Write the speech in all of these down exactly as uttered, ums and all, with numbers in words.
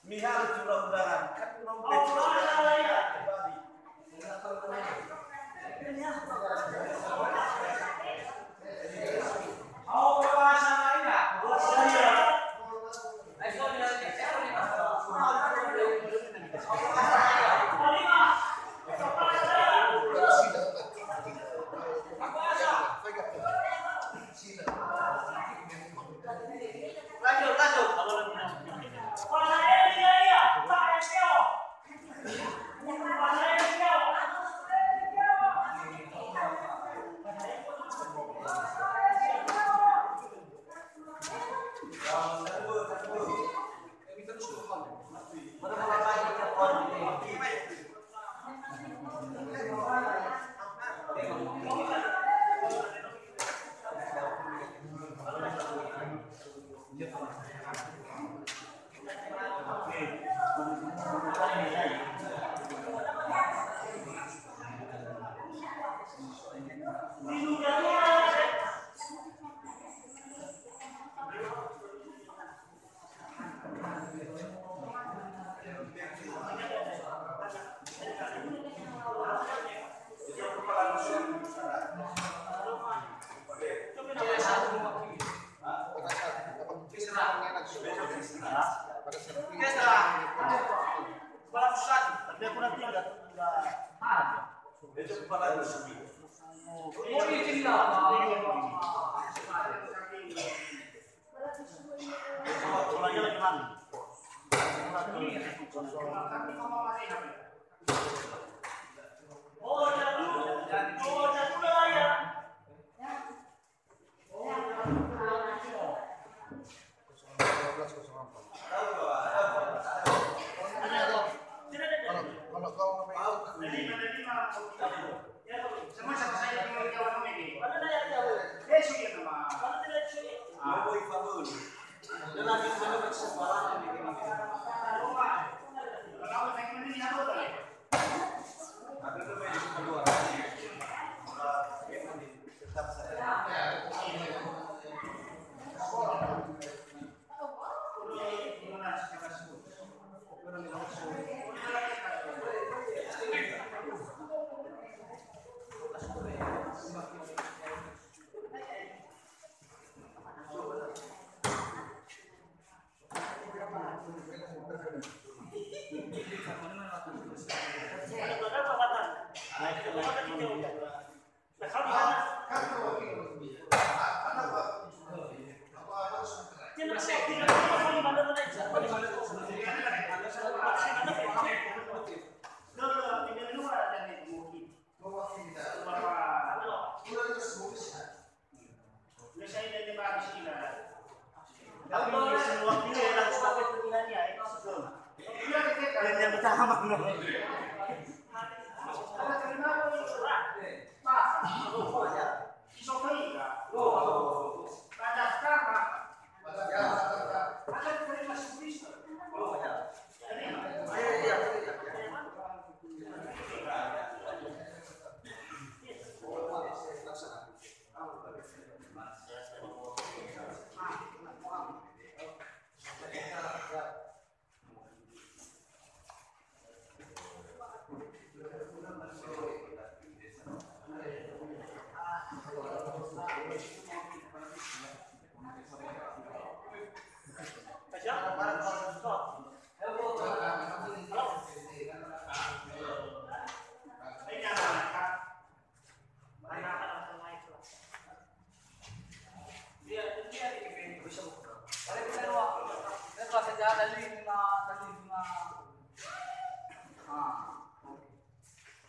Mihalö undang-undangan, kan nomor.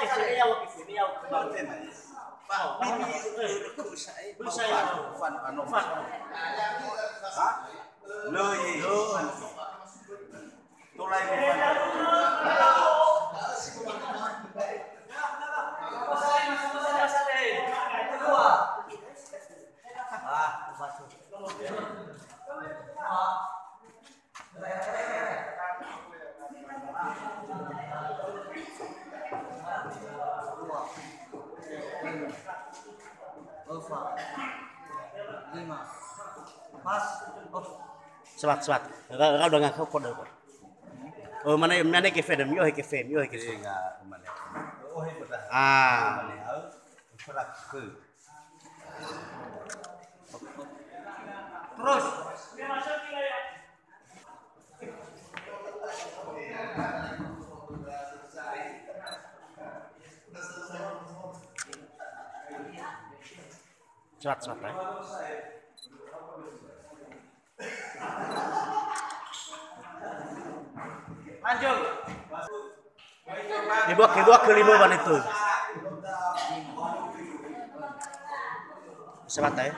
kefe, me yaŵa kefe, me yaŵa kefe. Ba, ini, eh, berusaha, eh, berusaha, fan, fan, fan. Ha? Lo, ye. Lo. Tolai, fan. Ah, masuk. Sebat, sebat. Ra-, ra-, udah nggak kau kode kok. Oh, mana, mana kefe dem? Yo, kefe, yo, kefe. Ah. Terus. Selat, selat, eh. Lanjut. Kedua, kedua kelima bani tu. Sebat, eh.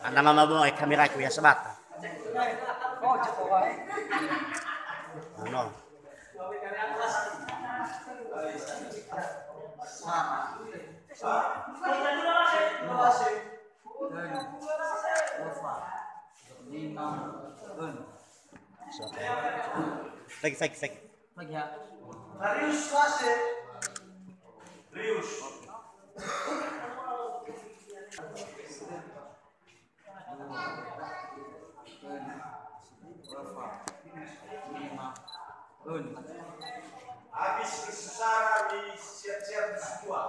Ana mama bo ai kamera ku ya sebat. No. Tölu, öfa, lima, enam. Lagi, lagi, lagi. Lagi, ha. Darius Lase. Rius. Habis bersengsara di siap-siap semua.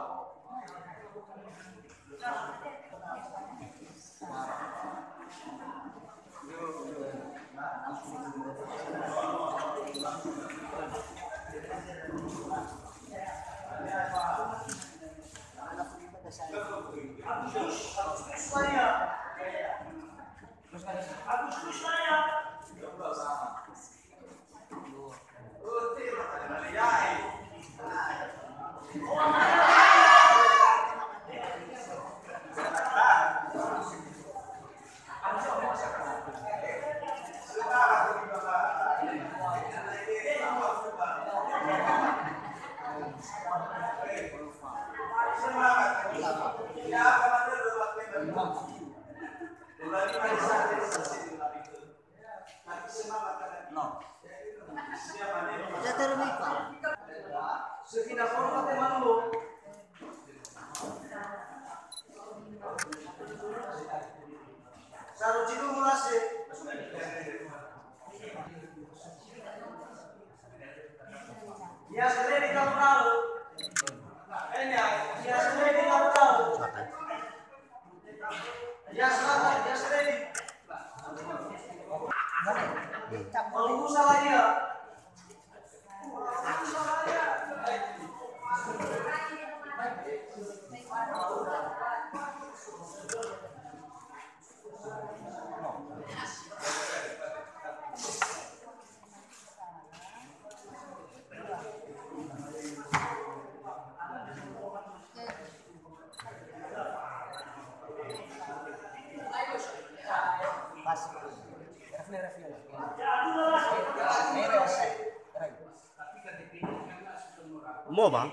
Mo ba?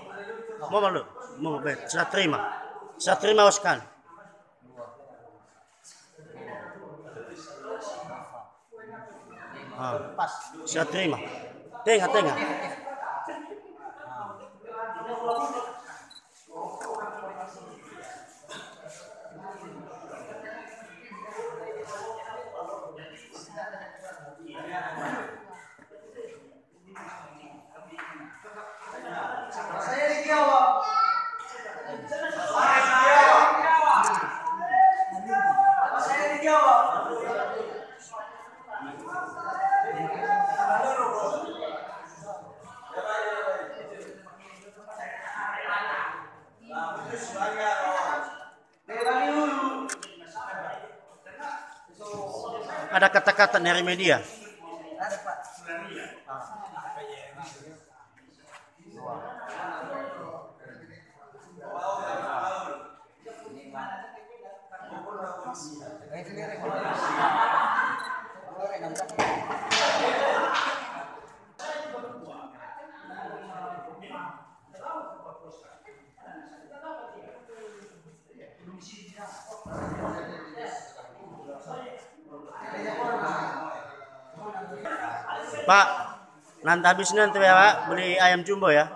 Mo ba lu? Mo be, saya terima. Saya terima sekali. Ah, saya terima. Tenga, tenga. Ada kata-kata dari media? Pak, nanti habis nanti ya, Pak, beli ayam jumbo ya.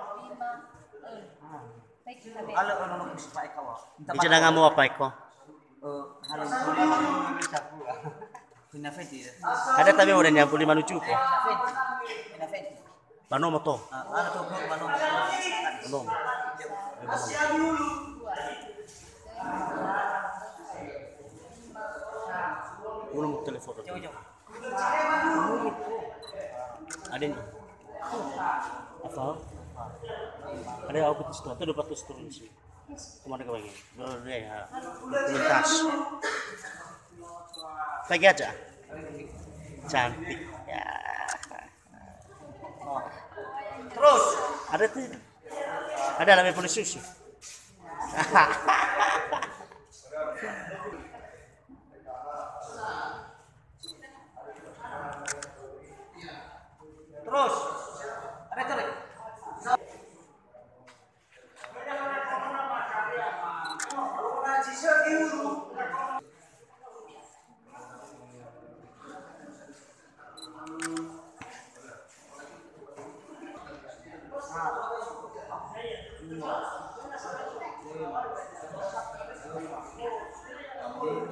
Halo, ono, ono, Pak Eko. Bicara ngamu apa Eko? Eh, halo, beli sapu. Pina Feti ya. Ada tapi udah nyampu lima lucu kok. Feti. Pina Feti. Banomo to. Ah, ada to, Bro, Banomo. Banomo. Ulang telepon. Jauh, jauh. Ada ini. Apa? Ada aku di situ, atau dapat terus turun sih. Kemana kau ini? Belum deh, ya. Dokumentasi. Lagi aja. Cantik. Ya. Terus. Ada tuh. Ada namanya polisi sih. Terus. Ada terus. Bagi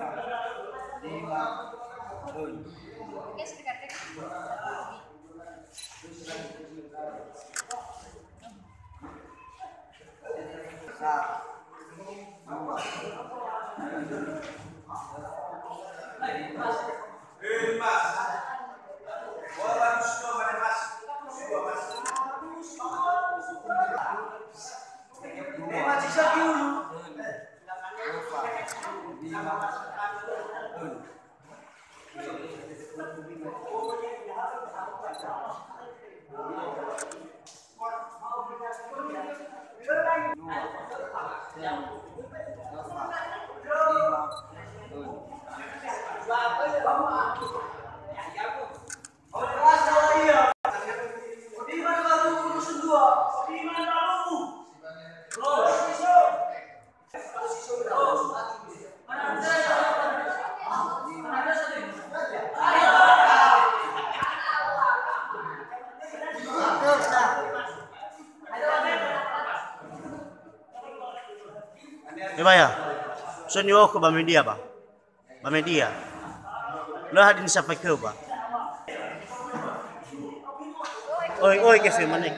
kamera, Nenek. Ebaya, so niŵa'ö khö ba media ba. Ba media. Lö hadia nisampaikhöu ba. Oi, oi, ke femane.